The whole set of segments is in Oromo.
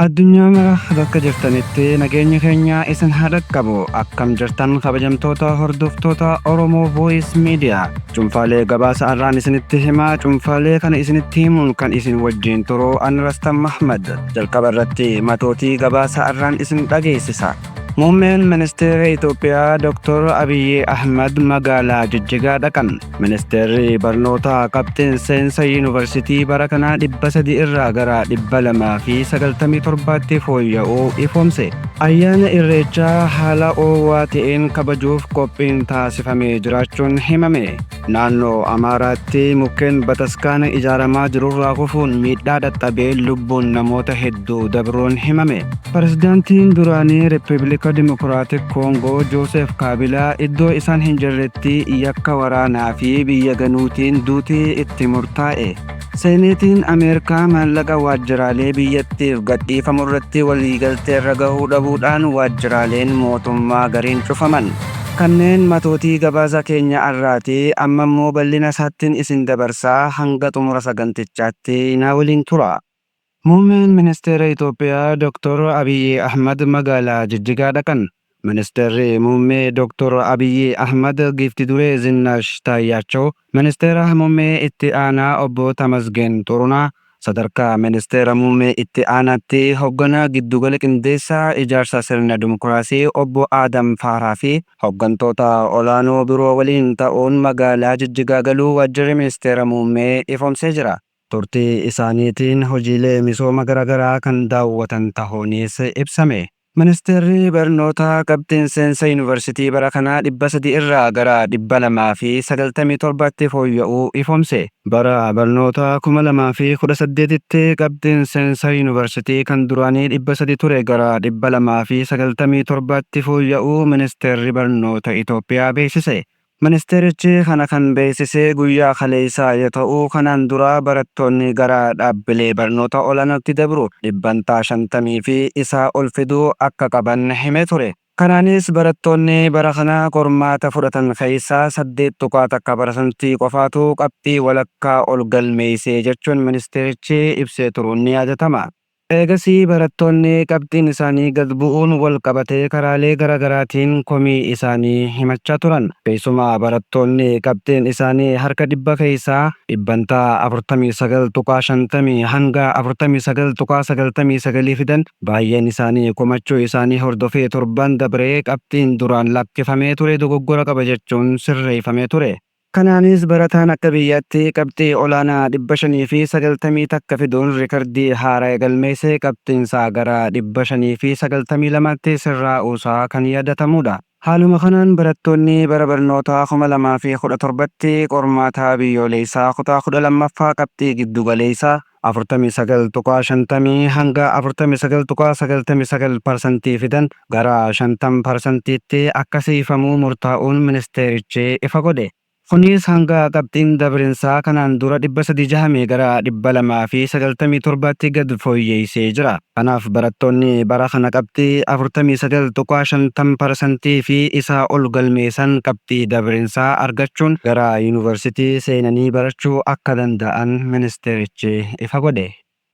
Addunyaa mara bakka jirtanitti nageenyi keenya isin haa dhaqqabu. Akkam jirtan kabajamtoota hordoftoota Oromoo Voice Media. Cunfaalee gabaasa har'aan isinitti himaa. Cunfaalee kana isinitti himuun kan isin wajjin turu an Rastan Mahmad. Jalqaba irratti matootii gabaasa har'aan isin dhageessisa. Muummeen Ministeera Itoophiyaa Dr. Abiyyi Ahmad magaalaa Jijjigaa dhaqan. Ministeerri barnootaa qabxiin seensa yuunivarsiitii bara kanaa 300 irraa gara 297tti fooyya'uu ifoomse. Ayyaana Irreechaa haala oowwaa ta'een kabajuuf qophiin taasifamee jiraachuun himame. Naannoo Amaaraatti mukkeen bataskaana ijaaramaa jirurraa kufuun miidhaa dhaqqabee lubbuun namoota hedduu dabruun himame. Pirezidaantiin duraanii Riippibilika Dimokiraatik Koongoo Jooseef Kaabilaa iddoo isaan hin jirretti yakka waraanaa fi biyya ganuutiin duutii itti murtaa'e. Seeneetiin Ameerikaa maallaqa waajjiraalee biyyattiif gadhiifamu irratti waliigalteerra gahuu dhabuudhaan waajjiraaleen mootummaa gariin cufaman. Kanneen matootii gabaasa keenya arraati, amma immoo bal'ina isaattin isin dabarsaa hanga xumura sagantichaatti naa waliin tura. Muummeen Ministeera Itoophiyaa Dr. Abiyyi Ahmad magaalaa Jijjigaa dhaqan. Ministeerri Muummee Dr. Abiyyi Ahmad giifti duree Zinnaash Taayyaachaw, Ministeera Muummee Itti Aanaa Obbo Tamasgeen Xurunaa, sadarkaa Ministeera Muummee Itti Aanaatti hogganaa Giddugala Qindeessaa Ijaarsa Sirna Dimokiraasii Obbo Aadam Faaraa fi hoggantoota olaanoo biroo waliin ta'uun magaalaa Jijjigaa galuu Waajjirri Ministeera Muummee ifoomsee jira. Turtii isaaniitiin hojiilee misooma garagaraa kan daawwatan tahuunis ibsame. Ministeerri Barnootaa qabxiin seensa Yuunivarsiitii bara kanaa 300 irraa gara 297tti fooyya'uu ifoomse. Bara barnootaa 2018tti qabxiin seensa Yuunivarsiitii kan duraanii 300 ture gara 297tti fooyya'uu Ministeerri Barnoota Itoophiyaa beeksise. Ministeerichi kana kan beeksise guyyaa kaleessaa yoo ta'u, kanaan dura barattoonni gara dhaabbilee barnoota olaanootti dabru dhibbantaa 50 fi isaa ol fiduu akka qaban himee ture. Kanaanis barattoonni bara kana qormaata fudhatan keessaa 8.1 parasantii qofaatu qabxii walakkaa ol galmeesse jechuun ministeerichi ibsee turuun ni yaadatama. Eegasii barattoonni qabxiin isaanii gad bu'uun wal qabatee karaalee gara garaatiin komii isaanii himachaa turan. Keessumaa barattoonni qabxiin isaanii harka dhibba keessaa dhibbantaa 49.50 hanga 49.99 fidan baay'een isaanii komachuu isaanii hordofee torban dabre qabxiin duraan lakkifamee ture dogoggora qaba jechuun sirreeffamee ture. Kanaanis barataan akka biyyaatti qabxii olaanaa 591 fiduun rikardii haaraya galmeesse qabxiinsaa gara 592tti sirraa'uusaa kan yaadatamuudha. Haaluma kanaan barattoonni bara barnootaa 2017tti qormaata biyyooleessaa kutaa 12ffaa qabxii giddugaleessaa 49.50 hanga 49.99 parsantii fidan gara 50 parsantiitti akka siiyfamuu murtaa'uun ministeerichi ifa godhe. Kunis hanga qabxiin dabrinsaa kanaan dura 300 jahame gara 297tti gad fooyyeessee jira. Kanaaf barattoonni bara kana qabxii 49.50 parsantii fi isaa ol galmeessan qabxii dabrinsaa argachuun gara yuunivarsitii seenanii barachuu akka danda'an ministeerichi ifa godhe.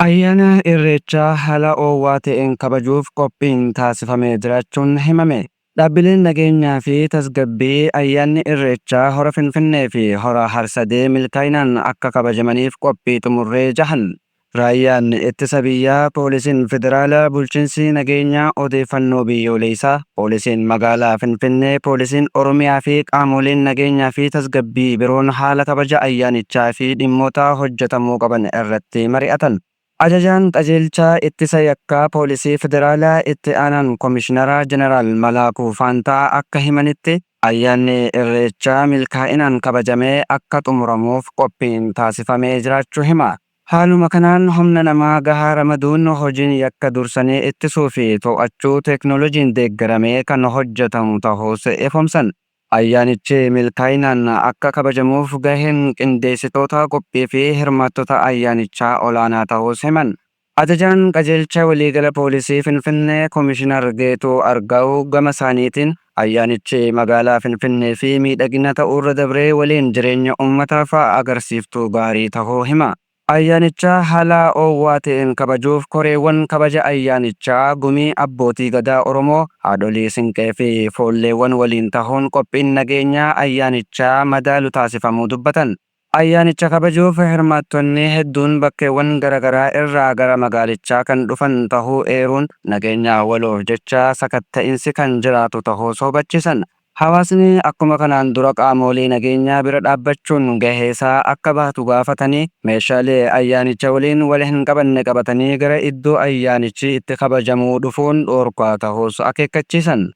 Ayyaana Irreechaa haala oowwaa ta'een kabajuuf qophiin taasifamee jiraachuun himame. Dhaabbileen nageenyaa fi tasgabbii ayyaanni Irreechaa Hora Finfinnee fi Hora Harsadee milkaa'inaan akka kabajamaniif qophii xumurree jahan. Raayyaan Ittisa Biyyaa, Poolisiin Federaalaa, Bulchiinsi Nageenyaa Odeeffannoo Biyyooleessaa, Poolisiin Magaalaa Finfinnee, Poolisiin Oromiyaa fi qaamoleen nageenyaa fi tasgabbii biroon haala kabaja ayyaanichaa fi dhimmoota hojjetamuu qaban irratti mari'atan. Ajajaan Qajeelcha Ittisa Yakkaa Poolisii Federaalaa Itti Aanaan Komishinaraa Jeneraal Malaakuu Faantaa akka himanitti, ayyaanni Irreechaa milkaa'inaan kabajamee akka xumuramuuf qophiin taasifamee jiraachuu hima. Haaluma kanaan humna namaa gahaa ramaduun hojiin yakka dursanii ittisuu fi to'achuu teeknoolojiin deeggaramee kan hojjetamu tahuus ifoomsan. Ayyaanichi milkaa'inaan akka kabajamuuf gaheen qindeessitoota qophii fi hirmaattota ayyaanichaa olaanaa tahuus himan. Ajajaan Qajeelcha Waliigala Poolisii Finfinnee Komishinar Geetuu Argaaw gama isaaniitiin, ayyaanichi magaalaa Finfinnee fi miidhagina ta'uurra dabree waliin jireenya uummataaf agarsiiftuu gaarii tahuu hima. Ayyaanicha haala oowwaa ta'een kabajuuf koreewwan kabaja ayyaanichaa Gumii Abbootii Gadaa Oromoo, Haadholii Sinqee fi Foolleewwan waliin tahuun qophiin nageenyaa ayyaanichaa madaalu taasifamuu dubbatan. Ayyaanicha kabajuuf hirmaattonni hedduun bakkeewwan garagaraa irraa gara magaalichaa kan dhufan tahuu eeruun, nageenya waloof jecha sakatta'insi kan jiraatu tahuus hubachiisan. Hawaasni akkuma kanaan dura qaamoolee nageenyaa bira dhaabbachuun gaheesaa akka bahatu gaafatanii, meeshaalee ayyaanicha waliin wal hin qabanne qabatanii gara iddoo ayyaanichi itti kabajamuu dhufuun dhoorkaa tahuus akeekkachiisan.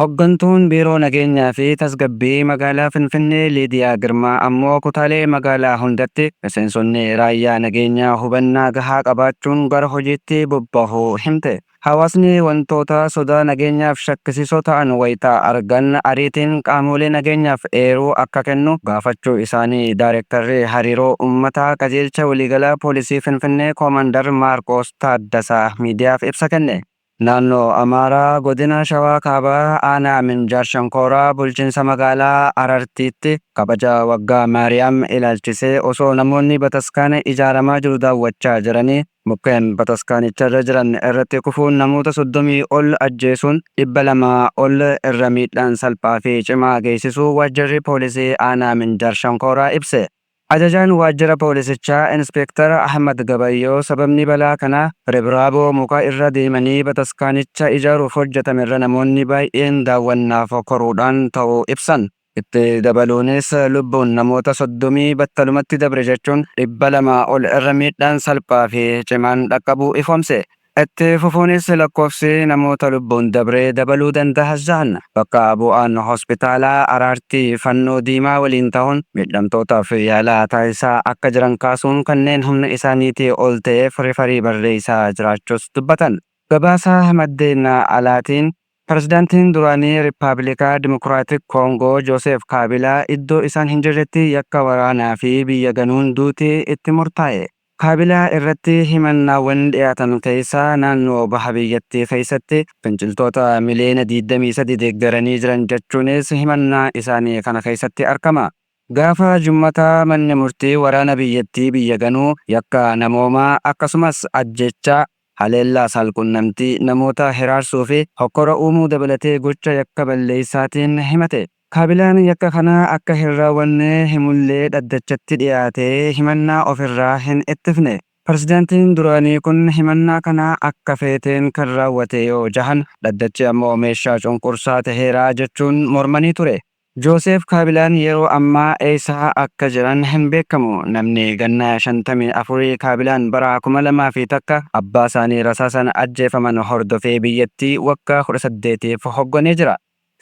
Hoggantuun Biiroo Nageenyaa fi Tasgabbii Magaalaa Finfinnee Liidiyaa Girmaa ammoo kutaalee magaalaa hundatti miseensonni raayyaa nageenyaa hubannaa gahaa qabaachuun gara hojiitti bobbahuu himte. Hawaasni wantoota sodaa nageenyaaf shakkisiisoo ta'an wayita argan ariitiin qaamoolee nageenyaaf eeruu akka kennu gaafachuu isaanii Daarektarri Hariiroo Ummataa Qajeelcha Waliigalaa Poolisii Finfinnee Koomandar Maarqoos Taaddasaa miidiyaaf ibsa kenne. Naannoo Amaaraa Godina Shawaa Kaabaa Aanaa Minjaar Shankooraa Bulchiinsa Magaalaa Arartiitti kabaja waggaa Maariyaam ilaalchisee osoo namoonni bataskaana ijaaramaa jiru daawwachaa jiranii Mukkeen bataskaanicharra jiran irratti kufuun namoota 30 ol ajjeesuun 200 ol irra miidhaan salphaa fi cimaa geessisuu Waajjirri Poolisii Aanaa Minjaar Shankooraa ibse. Ajajaan Waajjira Poolisichaa Inispeektar Ahmad Gabayyoo sababni balaa kanaa ribraaboo muka irra deemanii bataskaanicha ijaaruuf hojjetamerra namoonni baay'een daawwannaaf koruudhaan ta'uu ibsan. Itti dabaluunis lubbuun namoota soddomii battalumatti dabre jechuun 200 ol irra miidhaan salphaa fi cimaan dhaqqabuu ifoomse. Itti fufuunis lakkoofsi namoota lubbuun dabree dabaluu dandahas jahan. Bakka bu'aan Hospitaalaa Araartii Fannoo Diimaa waliin tahuun miidhamtootaaf yaala taasisaa akka jiran kaasuun kanneen humna isaaniitii ol ta'eef rifarii barreessaa jiraachuus dubbatan. Gabaasa maddeen alaatiin Pirezidaantiin duraanii Rippaablika Dimokiraatik Koongoo Jooseef Kaabilaa iddoo isaan hin jirretti yakka waraanaa fi biyya ganuun duuti itti murtaa'e. Kaabilaa irratti himannaawwan dhiyaatan keessaa naannoo baha biyyattii keessatti finciltoota miliyoona 23 deeggaranii jiran jechuunis himannaa isaanii kana keessatti argama. Gaafa Jummataa manni murtii waraana biyyattii biyya ganuu, yakka namoomaa akkasumas ajjeechaa, haleellaa saalqunnamtii, namoota hiraarsuu fi hokkora uumuu dabalatee gocha yakka balleessaatiin himate. Kaabilaan yakka kana akka hin raawwanne himullee dhaddachatti dhiyaatee himannaa ofirraa hin ittifne. Pirezidaantiin duraanii kun himannaa kana akka feeteen kan raawwate yoo jahan, dhaddachi ammoo meeshaa cunqursaa taheera jechuun mormanii ture. Jooseef Kaabilaan yeroo ammaa eessa akka jiran hin beekamu. Namni ganna 54 Kaabilaan bara 2001 abbaasaanii rasaasaan ajjeefaman hordofee biyyattii waggaa 18'f hogganee jira.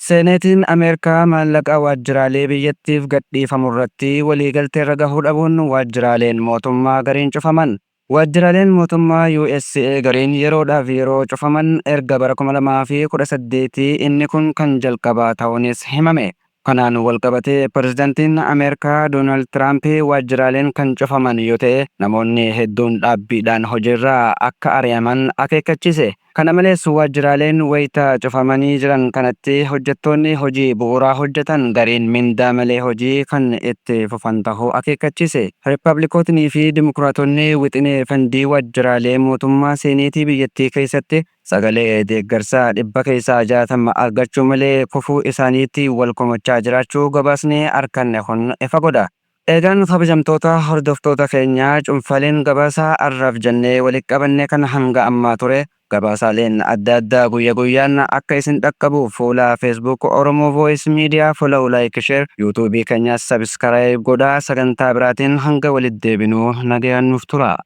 Seeneetiin Ameerikaa maallaqa waajjiraalee biyyattiif gadhiifamurratti waliigalteerra gahuu dhabuun waajjiraaleen mootummaa gariin cufaman. Waajjiraaleen mootummaa usa gariin yeroodhaaf yeroo cufaman erga bara 2018 inni kun kan jalqabaa ta'uunis himame. Kanaan walqabatee Pirezidantiin Ameerikaa Doonaald Tiraamp waajjiraaleen kan cufaman yoo ta'e namoonni hedduun dhaabbiidhaan hojiirraa akka ari'aman akeekkachiise. Kana malees waajjiraaleen wayita cufamanii jiran kanatti hojjettoonni hojii bu'uuraa hojjetan gariin mindaa malee hojii kan itti fufan tahuu akeekkachiise. Rippaablikootnii fi Dimokiraatonni wixinee fandii waajjiraalee mootummaa Seeneetii biyyattii keessatti sagalee deeggarsaa dhibba keessaa 60 argachuu malee kufuu isaaniitti wal komachaa jiraachuu gabaasni arkanne kun ifa godha. Eegaan kabajamtoota hordoftoota keenyaa cunfaaleen gabaasa arraaf jannee wali qabanne kan hanga ammaa ture. Gabaasaaleen adda addaa guyya guyyaan akka isin dhaqqabuuf fuula Facebook Oromo Voice Media follow like share YouTube keenyas subscribe godhaa sagantaa biraatiin hanga walitti deebinuu nagayaan nuuf turaa.